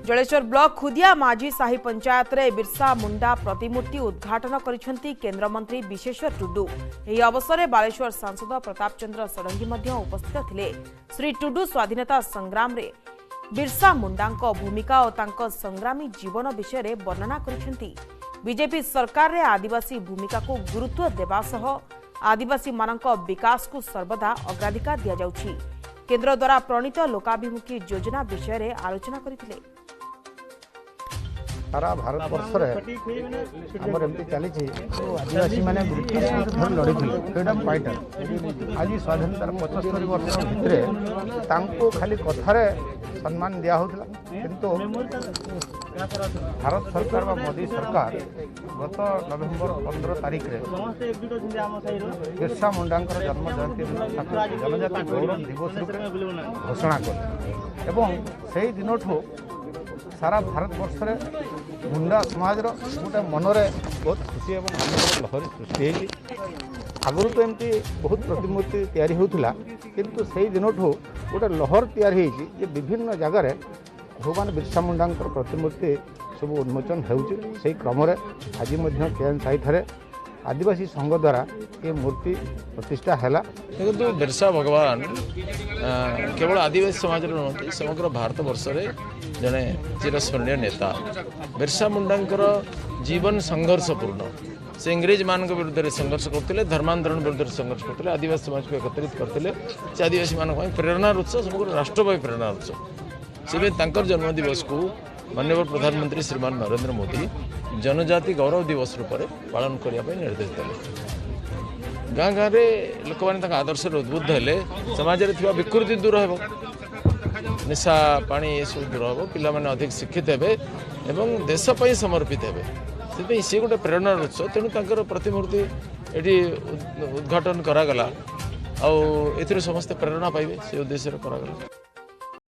Jaleswar block ଖୁଦିଆ Majhi ସାହି ପଞ୍ଚାୟତରେ ବିର୍ସା ମୁଣ୍ଡା ପ୍ରତିମୂର୍ତ୍ତି ଉଦ୍ଘାଟନ କରିଛନ୍ତି କେନ୍ଦ୍ରମନ୍ତ୍ରୀ ବିଶେଶ୍ୱର ଟୁଡୁ। ଏହି ଅବସରରେ ବାଲେଶ୍ୱର ସାଂସଦ ପ୍ରତାପ ଚନ୍ଦ୍ର ଷଡ଼ଙ୍ଗୀ ମଧ୍ୟ ଉପସ୍ଥିତ ଥିଲେ। ଶ୍ରୀ ଟୁଡୁ ସ୍ୱାଧୀନତା ସଂଗ୍ରାମରେ ବିର୍ସା ମୁଣ୍ଡାଙ୍କ ଭୂମିକା ଓ ତାଙ୍କ ସଂଗ୍ରାମୀ ଜୀବନ ବିଷୟରେ ବର୍ଣ୍ଣନା କରିଛନ୍ତି। ବିଜେପି ସରକାରରେ ଆଦିବାସୀ ଭୂମିକାକୁ ଗୁରୁତ୍ୱ ଦେବା ସହ ଆଦିବାସୀମାନଙ୍କ ବିକାଶକୁ ସର୍ବଦା ଅଗ୍ରାଧିକାର ଦିଆଯାଉଛି। କେନ୍ଦ୍ର ଦ୍ୱାରା ପ୍ରଣୀତ ଲୋକାଭିମୁଖୀ ଯୋଜନା ବିଷୟରେ ଆଲୋଚନା କରିଥିଲେ। ସାରା ଭାରତବର୍ଷରେ ଆମର ଏମିତି ଚାଲିଛି, ଆଦିବାସୀମାନେ ବ୍ରିଟିଶ ବିରୁଦ୍ଧରେ ଲଢ଼ିଥିଲେ, ଫ୍ରିଡ଼ମ୍ ଫାଇଟର। ଆଜି ସ୍ୱାଧୀନତାର 75 ବର୍ଷ ଭିତରେ ତାଙ୍କୁ ଖାଲି କଥାରେ ସମ୍ମାନ ଦିଆହେଉଥିଲା, କିନ୍ତୁ ଭାରତ ସରକାର ବା ମୋଦି ସରକାର ଗତ ନଭେମ୍ବର 15 ତାରିଖରେ ବିର୍ସା ମୁଣ୍ଡାଙ୍କର ଜନ୍ମ ଜୟନ୍ତୀ ଦିନ ତାକୁ ଜନଜାତି ଗୌରବ ଦିବସ ରୂପେ ଘୋଷଣା କଲେ ଏବଂ ସେଇ ଦିନଠୁ ସାରା ଭାରତବର୍ଷରେ ମୁଣ୍ଡା ସମାଜର ଗୋଟେ ମନରେ ବହୁତ ଖୁସି ଏବଂ ଆନନ୍ଦର ଲହରୀ ସୃଷ୍ଟି ହେଇଛି। ଆଗରୁ ତ ଏମିତି ବହୁତ ପ୍ରତିମୂର୍ତ୍ତି ତିଆରି ହେଉଥିଲା, କିନ୍ତୁ ସେଇ ଦିନଠୁ ଗୋଟେ ଲହର ତିଆରି ହେଇଛି ଯେ ବିଭିନ୍ନ ଜାଗାରେ ଭଗବାନ ବିର୍ସା ମୁଣ୍ଡାଙ୍କର ପ୍ରତିମୂର୍ତ୍ତି ସବୁ ଉନ୍ମୋଚନ ହେଉଛି। ସେଇ କ୍ରମରେ ଆଜି ମଧ୍ୟ କେଏନ୍ ସାହିଠାରେ ଆଦିବାସୀ ସଂଘ ଦ୍ୱାରା ଏ ମୂର୍ତ୍ତି ପ୍ରତିଷ୍ଠା ହେଲା। ଦେଖନ୍ତୁ, ବିର୍ସା ଭଗବାନ କେବଳ ଆଦିବାସୀ ସମାଜରେ ନୁହନ୍ତି, ସମଗ୍ର ଭାରତବର୍ଷରେ ଜଣେ ଚିରସ୍ମରଣୀୟ ନେତା। ବିର୍ସା ମୁଣ୍ଡାଙ୍କର ଜୀବନ ସଂଘର୍ଷପୂର୍ଣ୍ଣ। ସେ ଇଂରେଜମାନଙ୍କ ବିରୁଦ୍ଧରେ ସଂଘର୍ଷ କରୁଥିଲେ, ଧର୍ମାନ୍ତରଣ ବିରୁଦ୍ଧରେ ସଂଘର୍ଷ କରୁଥିଲେ, ଆଦିବାସୀ ସମାଜକୁ ଏକତ୍ରିତ କରିଥିଲେ। ସେ ଆଦିବାସୀମାନଙ୍କ ପାଇଁ ପ୍ରେରଣାର ଉତ୍ସ, ସମଗ୍ର ରାଷ୍ଟ୍ର ପାଇଁ ପ୍ରେରଣାର ଉତ୍ସ। ସେଥିପାଇଁ ତାଙ୍କର ଜନ୍ମଦିବସକୁ ମାନ୍ୟବର ପ୍ରଧାନମନ୍ତ୍ରୀ ଶ୍ରୀମାନ ନରେନ୍ଦ୍ର ମୋଦି ଜନଜାତି ଗୌରବ ଦିବସ ରୂପରେ ପାଳନ କରିବା ପାଇଁ ନିର୍ଦ୍ଦେଶ ଦେଲେ। ଗାଁ ଗାଁରେ ଲୋକମାନେ ତାଙ୍କ ଆଦର୍ଶରେ ଉଦ୍ବୁଦ୍ଧ ହେଲେ ସମାଜରେ ଥିବା ବିକୃତି ଦୂର ହେବ, ନିଶା ପାଣି ଏସବୁ ଦୂର ହେବ, ପିଲାମାନେ ଅଧିକ ଶିକ୍ଷିତ ହେବେ ଏବଂ ଦେଶ ପାଇଁ ସମର୍ପିତ ହେବେ। ସେଥିପାଇଁ ସିଏ ଗୋଟେ ପ୍ରେରଣାର ଉତ୍ସ। ତେଣୁ ତାଙ୍କର ପ୍ରତିମୂର୍ତ୍ତି ଏଠି ଉଦ୍ଘାଟନ କରାଗଲା ଆଉ ଏଥିରୁ ସମସ୍ତେ ପ୍ରେରଣା ପାଇବେ, ସେ ଉଦ୍ଦେଶ୍ୟରେ କରାଗଲା।